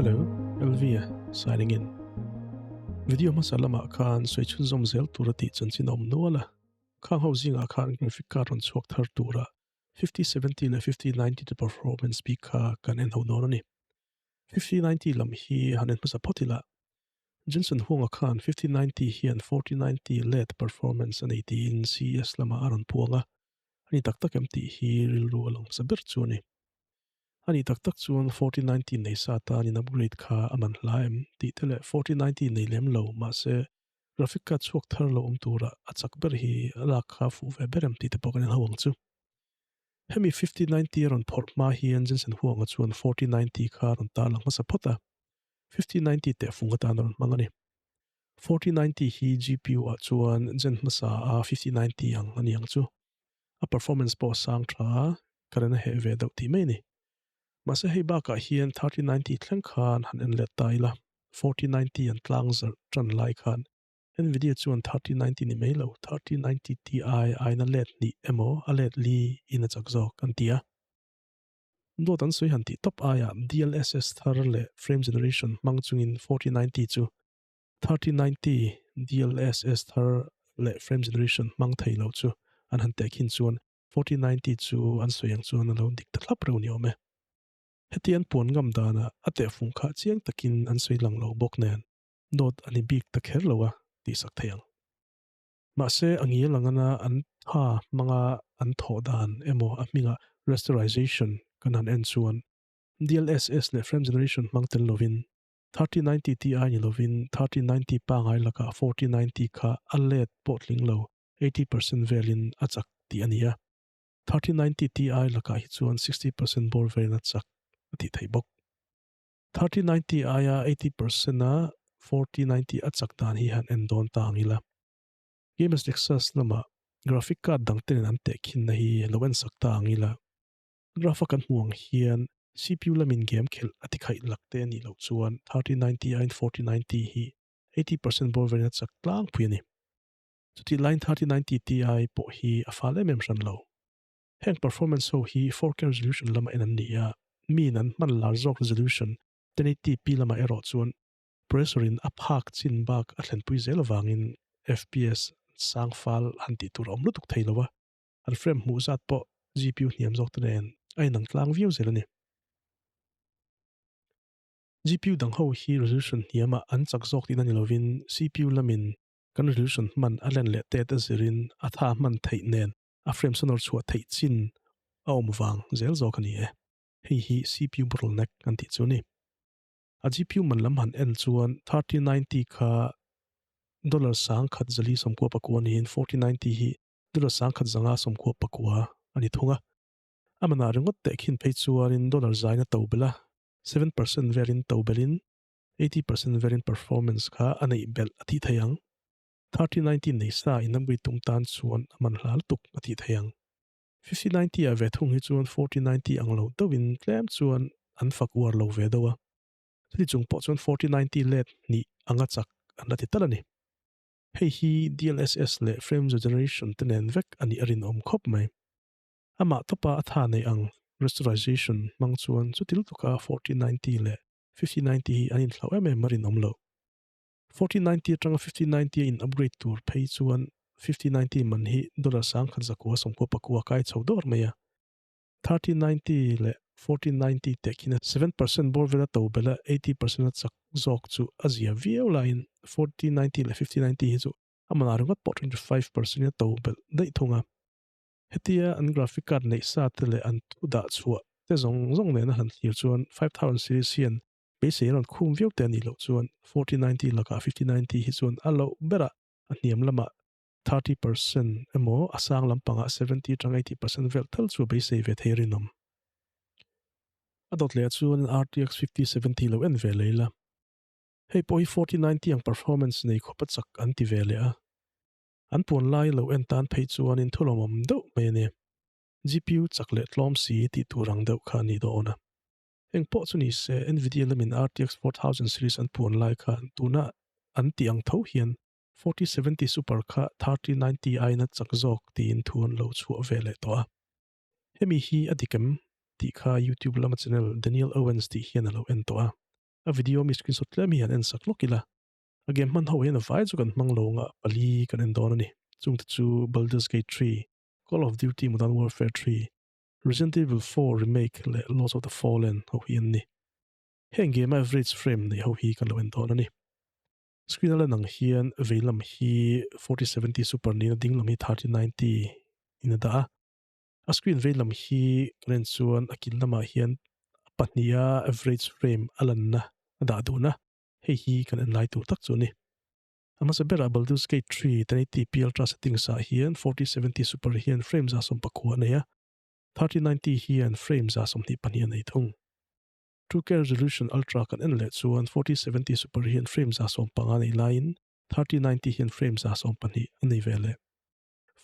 Hello, Elvia signing in. Video hmasa lamah khan sawi chhunzawm zel tura tih chanchin a awm nual a, khang ho zingah khan graphic card rawn chhuak thar tura 5070 leh 5090 te performance bik kha kan en ho dawn a ni. 5090 lam hi han en hmasa phawt ila, Jensen Huang-a khan 5090 hian 4090 let performance a nei tiin CES lamah a rawn puang a, a ni tak tak em tih hi rilru a lang hmasa ber chu a ni. A ni tak tak chuan 4090 nei sa tanin upgrade kha a man hla em tih te leh 4090 nei lem lo mahse graphic card chhuak thar lo awm tura a chak ber hi a lak kha fuh ve ber em tih te pawh kan inhau ang chu. Hemi 5090 a rawn phawrh hma hian Jensen Huang-a chuan 4090 kha a rawn tarlang hmasa phawt a, 5090 teh fung atan a rawn hmang a ni. 4090 hi GPU ah chuan gen hmasa a 5090 ang a ni ang chu. A performance pawh a sang tha a, current a heh ve deuh tih mai a ni. Mahse hei bakah hian 3090 thleng khan han en let ta ila, 4090 an tlang zarh tan lai khan Nvidia chuan 3090 ni mai lo, 3090 Ti aina let hnih emaw a let li in a chak zawk an ti a. Dawt an sawi han tih tawp aiah DLSS thar leh frame generation hmang chungin 4090 chu 3090 DLSS thar leh frame generation hmang thei lo chu an han tehkhin chuan 4090 chu an sawi ang chuan a lo dik ta thlap reuh ni awm e. Heti an puan ngam danah a tehfung kha chiang takin an sawi lang lo bawk nen dawt a ni bik ta kher lo a tihsak thei ang. Mahse a ngil angana an tha hmanga an thawh dan emaw a hminga rasterization kan han en chuan DLSS leh frame generation hmang tel lovin 3090 Ti ni lovin 3090 pangai lakah 4090 kha a let pawh tling lo 80% velin a chak tih a ni a, 3090 Ti lakah hi chuan 60% bawr velin a chak a tih theih bawk. 3090 aia 80% a 4090 a chak dan hi han en dawn ta ang ila. Gamers Nexus lama graphic card dang ten an teh khinna hi lo en sak ta ang ila. Graph a kan hmuh ang hian CPU lamin game khelh a ti khaih lak te a nih loh chuan 3090 aiin 4090 hi 80% bawr velin a chak tlangpui a ni. Chutih laiin 3090 Ti pawh hi a fal em em hran lo. Heng performance ho hi 4K resolution lama en an ni a, miin an hman lar zawk resolution 1080p lamah erawh chuan processor in a phak chin bak a thlenpui zel avangin FPS sang fal han tih tur a awm lutuk thei lo a, an frame hmuh zat pawh GPU hniam zawk te nen a inang tlang viau zel a ni. GPU dang ho hi resolution hniamah an chak zawk tihna ni lovin CPU lamin kan resolution hman a len leh tet a zirin a tha hman theih nen a frame sanawr chhuah theih chin a awm vang zel zawk a ni e. Hei hi CPU bottleneck an tih chu a ni. A GPU man lam han en chuan 3090 kha dollar 1499 niin 4090 hi dollar 1599 a ni thung a. A manah ringawt teh khin phei chuanin dollar zaina to belh a, 7% velin to belhin 80% velin performance kha a neih belh a tih thei ang. 3090 nei sa in a tum tan chuan a man hla lutuk a tih thei ang. 5090 ah ve thung hi chuan 4090 ang lo deuhin tlem chuan an fak uar lo ve deuh a, chuti chung pawh chuan 4090 let hnih anga chak an la ti tal a ni. Hei hi DLSS leh frame generation te nen vek a nih a rinawm khawp mai. Amah tawpa a tha neih ang rasterization hmang chuan chuti lutuka 4090 leh 5090 hi an inhlau em em a rinawm lo. 4090 atanga 5090 a in upgrade tur phei chuan 5090 man hi dollar 1199 kai chho dawr mai a. 3090 leh 4090 teh khin a 7% bawr vela to bela 80% a chak zawk chu a zia viau laiin 4090 leh 5090 hi chu a manah ringawt pawh 25% in a to belh daih thung a. Hetia an graphic card neih sa te leh an thu dah chhuah te zawng zawng nena han thlir chuan 5000 series hian Beisei a rawn khum viau te a nih loh chuan 4090 lakah 5090 hi chuan a loh berah a hniam lamah 30% emaw a sang lampangah 70 atang 80% vel tal chu a beisei ve thei rinawm. A dawt leh ah chuan RTX 5070 lo en ve leh ila. Hei pawh hi 4090 ang performance nei khawp a chak an ti ve leh a. An puan lai lo en tan phei chuanin thulawmawm deuh mai a ni. GPU chak leh tlawm si tih tur ang deuh kha a nih dawn a. Eng pawh chu ni se, Nvidia lamin RTX 4000 series an puan lai khan tuna an tih ang tho hian 4070 Super kha 3090 aiin a chak zawk tiin thu an lo chhuah ve leh tawh a. Hemi hi a dik em? tih kha YouTube lama channel Daniel Owens tih hian a lo en tawh a. A video mi screenshot tlem hi han en sak lawk ila. A game hman ho hian a vai chu kan hmang lo anga pali kan en dawn a ni. Chungte chu Baldur's Gate 3, Call of Duty Modern Warfare 3, Resident Evil 4 Remake leh Lords of the Fallen ho hi an ni. Heng game a average frame nei ho hi kan lo en dawn a ni. Screen a lan ang hian vei lam hi 4070 Super niin a ding lam hi 3090 in a dah a. A screen vei lam hi kan en chuan a kil lamah hian a pahniha average frame a lanna a dah dun a, hei hi kan en lai tur tak chu a ni. A hmasa berah Baldur's Gate 3 1080p Ultra settings ah hian 4070 Super hian frame 14 a nei a, 3090 hian frame 22 a nei thung. 2K resolution Ultra kan en leh chuan 4070 Super hian frame 15 nei laiin 3090 hian frame 12 a nei ve leh.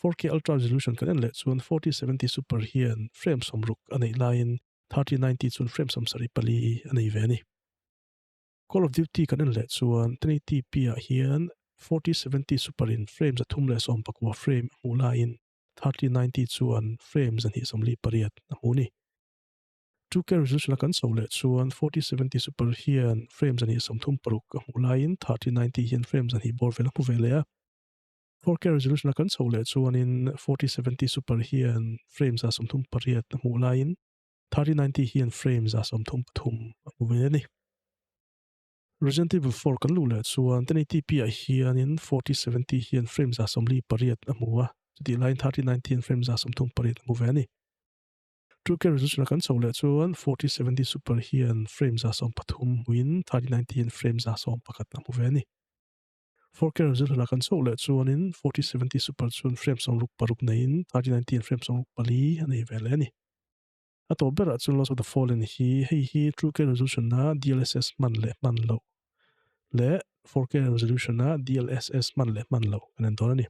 4K Ultra resolution kan en leh chuan 4070 Super hian frame 60 a neih laiin 3090 chuan frame 74 a nei ve a ni. Call of Duty kan en leh chuan 1080p ah hian 4070 Super in frame 319 frame a hmuh laiin 3090 chuan frame 248 a hmu a ni. 2K resolution a kan chho leh chuan 4070 Super hian frame 236 a hmuh laiin 3090 hian frame 2 bawr vel a hmu ve leh a. 4K resolution a kan chho leh chuanin 4070 Super hian frame 38 a hmuh laiin 3090 hian frame 33 a hmu ve a ni. Resident Evil 4 kan luh leh chuan 1080p ah hianin 4070 hian frame 48 a hmu a, chutih laiin 3090 hian frame 38 a hmu ve a ni. 2K resolution a kan chho leh chuan 4070 Super hian frame 13 hmuin 3090 hian frame 11 a hmu ve a ni. 4K resolution a kan chhoh leh chuanin 4070 Super chuan frame 66 neiin 3090 hian frame 64 a nei ve leh a ni. A tawp berah chuan Lords of the Fallen hi hei hi 2K resolution a DLSS hman leh hman loh leh 4K resolution a DLSS hman leh hman loh kan en dawn a ni.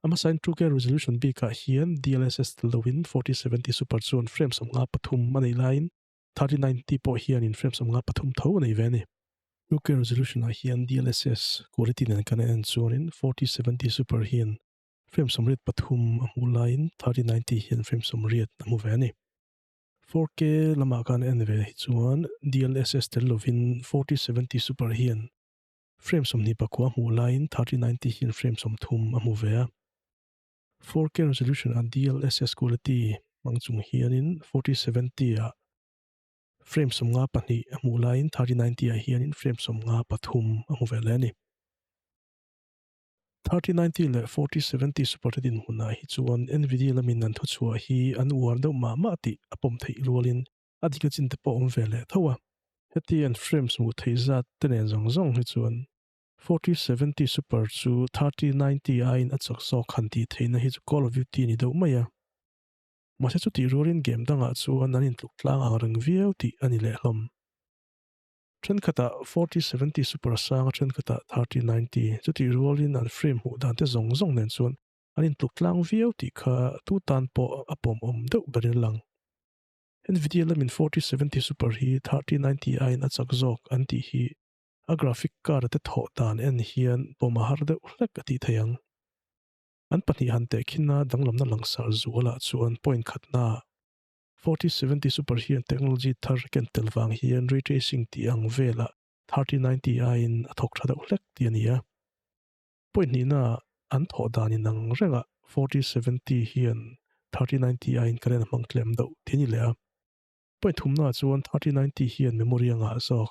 A hmasain 2K resolution bikah hian DLSS tel loin 4070 Super chuan frame 53 a nei laiin 3090 pawh hianin frame 53 tho a nei ve a ni. 2K resolution ah hian DLSS quality nen kan en chuanin 4070 Super hian frame 83 a hmuh laiin 3090 hian frame 80 a hmu ve a ni. 4K lamah kan en ve hi chuan DLSS tel lovin 4070 Super hian frame 29 a hmuh laiin 3090 hian frame 30 a hmu ve a. 4K resolution a DLSS quality hmang chung hianin 4070 ah frame 52 a hmuh laiin 3090 ah hianin frame 53 a hmu ve leh a ni. 3090 leh 4070 super te dinhmunah hi chuan Nvidia lamin an thuchhuah hi an uar deuh mah mah tih a pawm theih rualin a dik a chin te pawh a awm ve leh tho a. Heti an frames hmuh theih zat te nen zawng zawng hi chuan 4070 Super chu 3090 aiin a chak zawk han tih theihna hi chu Call of Duty a ni deuh mai a. Mahse chutih rualin game dangah chuan an intluk tlang ang reng viau tih a ni leh hlawm. Thenkhatah 4070 Super a sang a, thenkhatah 3090. Chutih rualin an frame hmuh dan te zawng zawng nen chuan an intluk tlang viau tih kha tu tan pawh a pawmawm deuh berin a lang. Nvidia lamin 4070 Super hi 3090 aiin a chak zawk an tih hi A graphic card te thawh dan en hian pawm a har deuh hlek a tih theih ang. An pahnih han teh khin a danglamna langsar zualah chuan point khatna 4070 Super hian technology thar ken tel vang hian ray tracing tih ang velah 3090 aiin a thawk tha deuh hlek tih a ni a. Point hnihna an thawh dan inang rengah 4070 hian 3090 aiin current a hmang tlem deuh tih a ni leh a. Point thumnaah chuan 3090 hian memory a ngah zawk.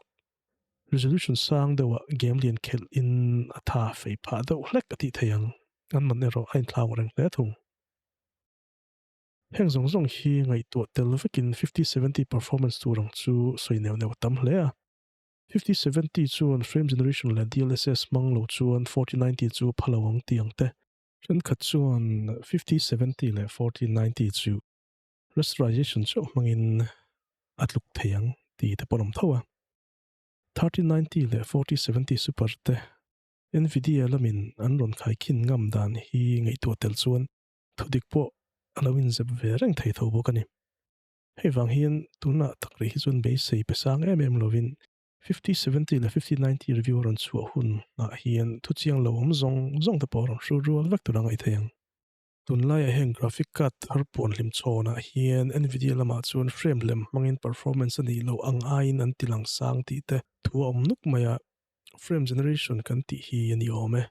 Resolution sang deuhah game lian khelh in a tha fei phah deuh hlek a tih theih ang. An man erawh a inthlau reng hle thung. Heng zawng zawng hi ngaihtuah tel vekin 5070 performance tur ang chu sawi neuh neuh a tam hle a. 5070 chuan frame generation leh DLSS hmang lo chuan 4090 chu pha lo ang tih ang te. Thenkhat chuan 5070 leh 4090 chu Rasterization chauh hmangin a tluk thei ang tih te pawh an awm tho a. 3090 leh 4070 Super te Nvidia lamin an rawn khaikhin ngam dan hi ngaihtuah tel chuan thudik pawh a lo inzep ve reng thei tho bawk a ni. Hei vang hian tunah tak rih hi chuan beisei pe sang em em lovin 5070 leh 5090 review a rawn chhuah hunah hian thuchiang lo awm zawng zawng te pawh a rawn hrut rual vek tur a ngaih thei ang. Tunlaiah heng graphic card thar puan hlim chhawnah hian Nvidia lamah chuan frame lem hmangin performance a nih loh ang aiin an ti lang sang tih te thu a awm nuk mai a, frame generation kan tih hi a ni awm e.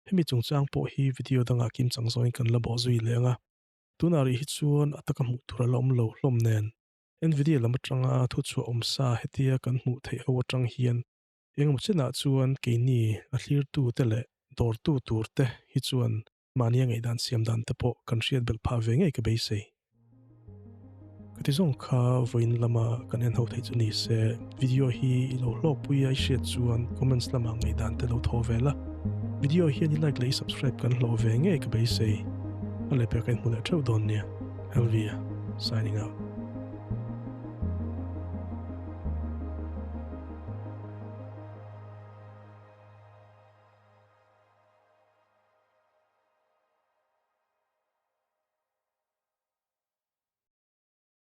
Hemi chungchang pawh hi video dangah kimchang zawngin kan la bawh zui leh ang a, tunah rih hi chuan a taka hmuh tur a la awm lo hlawm nen Nvidia lam atanga thuchhuah awm sa hetia kan hmuh theih ho atang hian engemaw chenah chuan keini a thlirtu te leh dawrtu tur te hi chuan mahnia ngaihdan siam dan te pawh kan hriat belh phah ve ngei ka beisei. Ka ti zawng kha vawiin lama kan en ho theih chu ni se, video hi i lo hlawkpui a i hriat chuan comments lamah ngaihdan te lo thaw ve la. Video hian i like leh i subscribe kan hlawh ve ngei ka beisei. A lehpek a inhmu leh theuh dawn nia. Elvia, signing out.